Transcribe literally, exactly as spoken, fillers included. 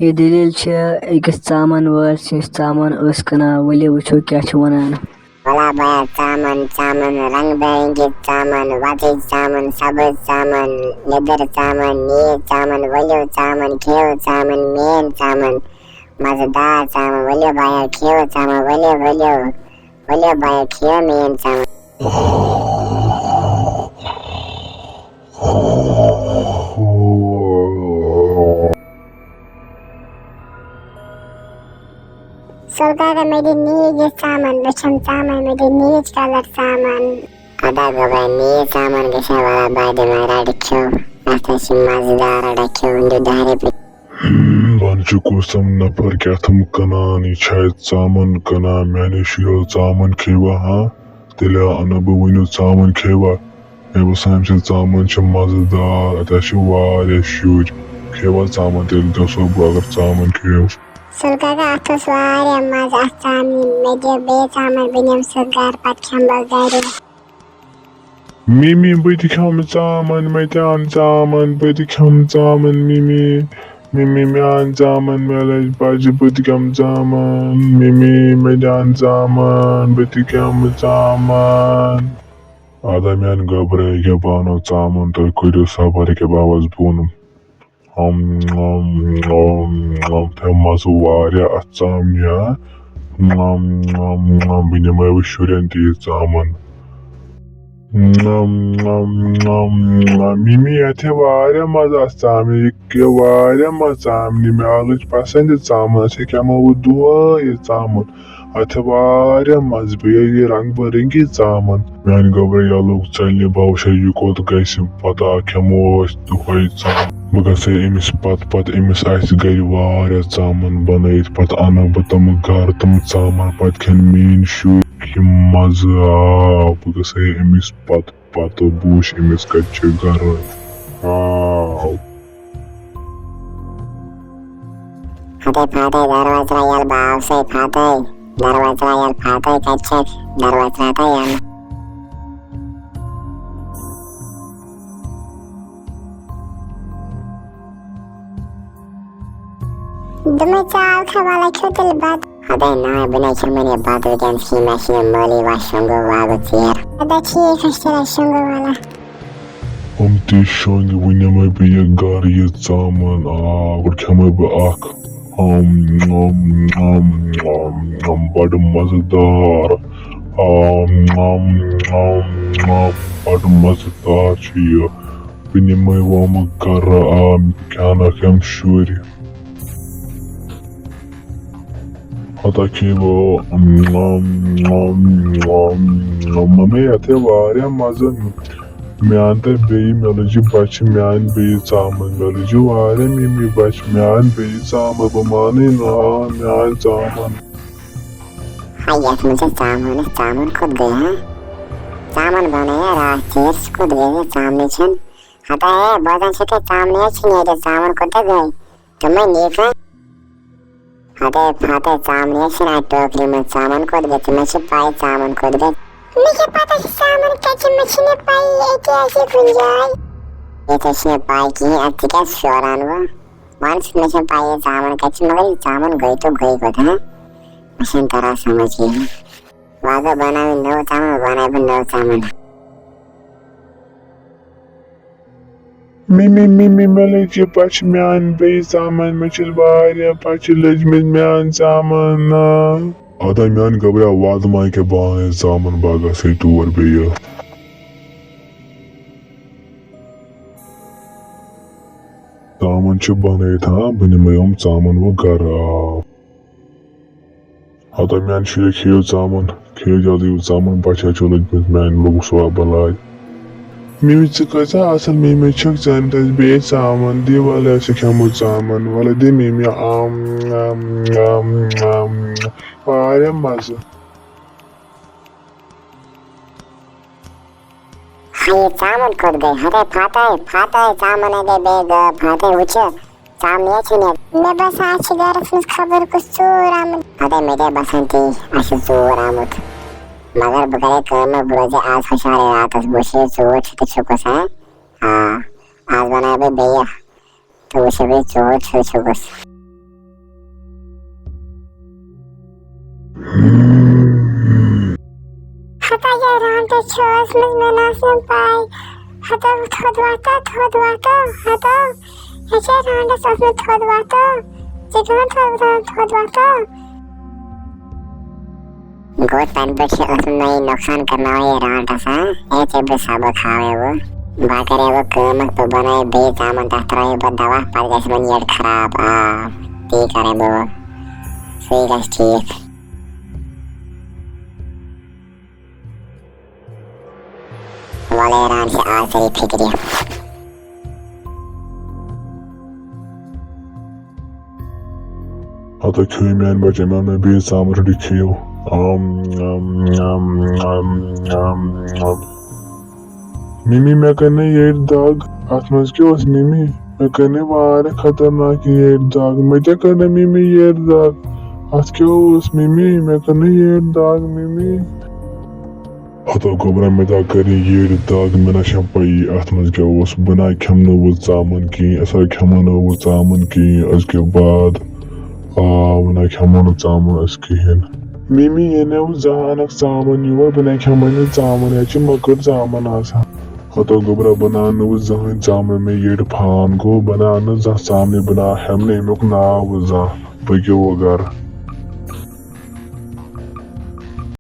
یہِ دٔلیٖل چھِ أکِس ژامَن وٲلۍ سٕنٛز ژامَن ٲس کٕنان۔ ؤلِو وٕچھو کیٛاہ چھِ وَنان۔ وَلا بایا ژامَن، ژامَن، رنٛگ برنٛگی ژامَن، وۄزٕج ژامَن، سَبٕز ژامَن، لیٚدٕر ژامَن، نیٖج ژامَن، ؤلِو ژامَن، کھیٚیِو ژامَن، میٛٲنۍ ژامَن، مَزٕدار ژامَن، ؤلِو بایا کھیٚیِو ژامَن، ؤلِو، ؤلِو، ؤلِو بایا کھیٚیِو میٛٲنۍ ژامَن۔ سُلہٕ کاکا، مےٚ دِ نیٖج یہِ ژامَن، بہٕ کھٮ۪مہٕ ژامَن، مےٚ دِ نیٖج کَلَر ژامَن۔ ادا گوٚبرا، نیٖج ژامَن گژھِ ہا وَلا بَڑِ مَزٕ، رَٹہٕ کھیوٚو، اَتھ حظ چھِ مَزٕدار، رَٹہٕ کھیوٚو، دِ دَہہِ رۄپیہِ۔ ہم، وَن چھُ کُس تام نفر کیٛاہ تام کٕنان، یہِ چھا اَتہِ ژامَن کٕنان؟ میٛانیو شُریو ژامَن کھیٚوا، ہاں؟ تیٚلہِ اَنہٕ بہٕ وٕنیُک ژامَن، کھیٚوا؟ مےٚ باسان، أمۍ سٕنٛز ژامَن چھِ مَزٕدار۔ اَتہِ حظ چھِ واریاہ شُرۍ۔ کھیٚوا ژامَن تیٚلہِ؟ دۄستو، بہٕ اگر ژامَن کھیٚیو۔ سُلہٕ کاکا، اَتھ اوس واریاہ مَزٕ اَتھ ژامنہِ۔ مےٚ دِ بیٚیہِ ژامَن، بہٕ نِمہٕ سُہ گَرٕ، پَتہٕ کھٮ۪مہٕ بہٕ گَرِ۔ مِمی، بہٕ تہِ کھٮ۪مہٕ ژامَن، مےٚ تہِ اَن ژامَن، بہٕ تہِ کھٮ۪مہٕ ژامَن، مِمی۔ مِمی، مےٚ اَن ژامَن، مےٚ لٔج پَزِ، بہٕ تہِ کھٮ۪مہٕ ژامَن۔ مِمی، مےٚ تہِ اَن ژامَن، بہٕ تہِ کھٮ۪مہٕ ژامَن۔ ادا میٛانہِ گوٚبرا، ییٚکیٛاہ بہٕ اَنو ژامَن، تُہۍ کٔرِو صبر، ییٚکیٛاہ بہٕ آوَس بۄن۔ ام، ام، ام، ام، تۄہہِ مَزٕ واریاہ اَتھ ژامنہِ، ہا؟ ام، ام، ام، بہٕ نِمَے وۄنۍ شُرٮ۪ن تہِ یہِ ژامَن۔ ام، ام، ام، ام، مِمی، اَتھ ہے واریاہ مَزٕ اَتھ ژامنہِ، یہِ کیٛاہ واریاہ مَزٕ ژامنہِ، مےٚ آو لٔج پَسنٛد یہِ ژامَن، أسۍ ہے کھٮ۪مو وۄنۍ دۄہَے یہِ ژامَن۔ اَتھ چھِ واریاہ مَزٕ، بیٚیہِ یہِ رنٛگ بہ رنٛگی ژامَن۔ میٛانہِ گوٚبرا، یہِ لوٚگ ژَلنہِ، بہٕ وٕچھے یہِ کوٚت گژھِ، پَتہٕ کھٮ۪مو أسۍ دۄہَے ژامَن۔ بہٕ گژھے أمِس پَتہٕ پَتہٕ، أمِس آسہِ گَرِ واریاہ ژامَن بَنٲیِتھ، پَتہٕ اَنہٕ بہٕ تِم گَرٕ، تِم ژامَن پَتہٕ کھٮ۪ن میٛٲنۍ شُرۍ۔ یہِ مَزٕ آو، بہٕ گژھے أمِس پَتہٕ پَتہٕ، بہٕ وٕچھِ أمِس کَتہِ چھِ گَرٕ۔ آو۔ فاتح، فاتح، دروازٕ ترٛاو یَلہٕ، بہٕ آوسَے فاتح۔ دروازٕ ترٛاو یَلہٕ فاتح، کَتہِ چھَکھ؟ دروازٕ ترٛاو تہٕ یَلہٕ۔ دوٚپمَے ژٕ آوکھا، وَلہٕ کھیوٚو تیٚلہِ بَتہٕ۔ خۄداے ناے، بہٕ نَے کھٮ۪مہٕ نہٕ یہِ بَتہٕ وٕنکٮ۪نَس کِہیٖنۍ، مےٚ چھِ یہِ مٲلی وَتھ شۄنٛگو واگو ژیر۔ اَدٕ ٹھیٖک حظ چھُ، تیٚلہِ شۄنٛگو وَلہٕ۔ یِم تہِ شۄنٛگۍ، وۄنۍ نِمَے بہٕ یہِ گَرٕ یہِ ژامَن۔ آ، گۄڈٕ کھٮ۪مَے بہٕ اَکھ۔ ام، ام، ام، ام، ام، بَڑٕ مَزٕدار۔ ام، ام، ام، ام، بَڑٕ مَزٕدار چھُ یہِ۔ بہٕ نِمَے وۄنۍ یِم گَرٕ۔ آ، کھٮ۪نَکھ یِم شُرۍ۔ ہتا کھے بہٕ، ام، ام، ام، ام، ام۔ مَمے، اَتھ ہے واریاہ مَزٕ۔ مےٚ اَن تہٕ بیٚیہِ، مےٚ لٔج یہِ بۄچھِ، مےٚ اَن بیٚیہِ ژامَن۔ مےٚ لٔج یہِ واریاہ مِمی بۄچھِ، مےٚ اَن بیٚیہِ ژامَن۔ بہٕ مانٕے نہٕ، آ، مےٚ اَن ژامَن۔ ہاے، یَتھ منٛز چھِ ژامَن، ژامَن کوٚت گٔے، ہا؟ ژامَن بَنٲیے راتھ ژیٖرۍ، سُہ کوٚت گٔے؟ یہِ ژامنٕے چھَنہٕ۔ ہتا ہے، بوزان چھَکھے، ژامنٕے حظ چھِ نیٖرِتھ، ژامَن کوٚت گٔے؟ تِمَے نیٖرِتھ وۄنۍ۔ ہتے، ہتے، ژامنہِ چھِنہٕ اَتھ ٹوکرِ منٛز۔ ژامَن کوٚت گٔے؟ ژےٚ ما چھِ پَے ژامَن کوٚت گٔے؟ مےٚ کیٛاہ پَتہ چھِ ژامَن کَتہِ چھِ، مےٚ چھِنہٕ پَیی، أتی آسہِ کُنہِ جایہِ۔ ییٚتہِ چھِنہٕ پَے کِہیٖنۍ، اَدٕ ژٕ کیٛازِ شوران وۄنۍ؟ وَن ژٕ، مےٚ چھَنہٕ پَیی ژامَن کَتہِ چھِ، مگر یہِ ژامَن گٔے تہٕ گٔے کوٚت، ہا؟ مےٚ چھَنہٕ تَران سَمٕجھ کِہیٖنۍ۔ وۄنۍ اگر بَناوٕنۍ نٔو ژامَن، بَناوٕ بہٕ نٔو ژامَن۔ مِمی، مِمی، مےٚ لٔج یہِ بۄچھِ، مےٚ اَن بیٚیہِ ژامَن، مےٚ چھِ واریاہ بۄچھِ لٔجمٕژ، مےٚ اَن ژامَن۔ اَدا میٛانہِ گوٚبرا، واتہٕ ما ییٚکیٛاہ بہٕ اَنَے ژامَن، بہٕ گژھَے تور بیٚیہِ۔ ژامَن چھِ بَنٲیِتھ، ہاں، بہٕ نِمَے یِم ژامَن وۄنۍ گَرٕ۔ آ۔ ہتا میٛانہِ شُرۍ، کھیٚیِو ژامَن، کھیٚیِو جلدی یہِ ژامَن، بۄچھِ چھو لٔجمٕژ میٛانہِ، لوٚگُس وۄنۍ بَلاے۔ مِمی، ژٕ کۭژاہ اَصٕل مِمی چھَکھ، ژٕ اَنہِ تَس بیٚیہِ ژامَن، دِ وَلہٕ، أسۍ کھٮ۪مو ژامَن، وَلہٕ دِ مِمی، ام، ام، ام، ام، واریاہ مَزٕ۔ ہاے، یہِ ژامَن کوٚت گٔے؟ ہتے، فاتح، فاتح، ژامَن ہے گٔے بیٚیہِ غٲب، فاتح، وٕچھِ۔ ژامنہِ چھِ مےٚ۔ مےٚ باسان، اَسہِ چھِ گَرَس منٛز خبر کُس ژوٗر آمُت۔ ہتے، مےٚ تہِ باسان تی، اَسہِ چھُ ژوٗر آمُت۔ مگر بہٕ کَرے کٲم، بہٕ روزے آز ہُشارے راتَس، بہٕ وٕچھے ژوٗر چھُ تہٕ چھُکُس، ہا؟ آ، آز بَناوٕ بہٕ بیٚیہِ تہٕ وٕچھے بہٕ ژوٗر چھُ چھُکُس۔ چھِ ٲسمٕژ، مےٚ نہ ٲس نہٕ پَے۔ ہَتو تھوٚد وۄتھو، تھوٚد وۄتھو، ہَتو۔ یہِ چھا رانٛٹَس اوسمُت تھوٚد وۄتھو؟ ژےٚ کیٛاہ ووٚن تھوٚد وۄتھو، تھوٚد وۄتھو؟ گوٚو تَنہٕ پٮ۪ٹھ چھِ ٲسمٕژ مےٚ یہِ نۄقصان کَرناوان یہِ رانٛٹَس، ہاں؟ اے، ژےٚ بہٕ سبق ہاوے وۄنۍ۔ بہٕ کَرے وۄنۍ کٲم اَکھ، بہٕ بَناوٕ بیٚیہِ ژامَن، تَتھ ترٛاوٕ بہٕ دَوا، پَتہٕ گژھِ وۄنۍ یٔڈ خراب۔ آ، تی کَرے بہٕ وۄنۍ۔ سُے گژھِ ٹھیٖک۔ وَلہٕ ران چھِ آز سٲری فِکرِ۔ ہَتو کھیٚیِو میٛانہِ بَچَن، مےٚ بیٚیہِ ژامَن، رٔٹِو کھیٚیِو۔ آم، آم، آم، آم، آم، آم۔ مِمی، مےٚ کٔر نہ یٔڈ دَگ۔ اَتھ منٛز کیٛاہ اوس مِمی؟ مےٚ کٔر نہ واریاہ خطرناک یٔڈ دَگ۔ مےٚ کیٛاہ کٔر نہ مِمی یٔڈ دَگ؟ اَتھ کیٛاہ اوس مِمی؟ مےٚ کٔر نہ یٔڈ دَگ مِمی۔ ہَتو گوٚبرا، مےٚ تہِ کٔر یہِ یٔڈ دَگ، مےٚ نہ چھَنہٕ پَیی اَتھ منٛز کیٛاہ اوس۔ بہٕ نہ کھٮ۪مہٕ نہٕ وۄنۍ ژامَن کِہیٖنۍ، أسۍ ہا کھٮ۪مو نہٕ وۄنۍ ژامَن کِہیٖنۍ أزکہِ بعد۔ آ، وۄنۍ نہ کھٮ۪مو نہٕ ژامَن أسۍ کِہیٖنۍ۔ مِمی، یہِ نہٕ وۄنۍ زانٛہہ اَنَکھ ژامَن یور، بہٕ نہ کھٮ۪مَے نہٕ ژامَن، یَتھ چھِ مٔکٕر ژامَن آسان۔ ہَتو گوٚبرا، بہٕ نہ اَنہٕ نہٕ وۄنۍ زٕہٕنۍ ژامَن، مےٚ یٔڈ پھان گوٚو، بہٕ نہ اَنہٕ نہٕ زانٛہہ ژامنہِ، بہٕ نہ ہٮ۪مہٕ نہٕ اَمیُک ناو وۄنۍ زانٛہہ۔ پٔکِو وۄنۍ گَرٕ۔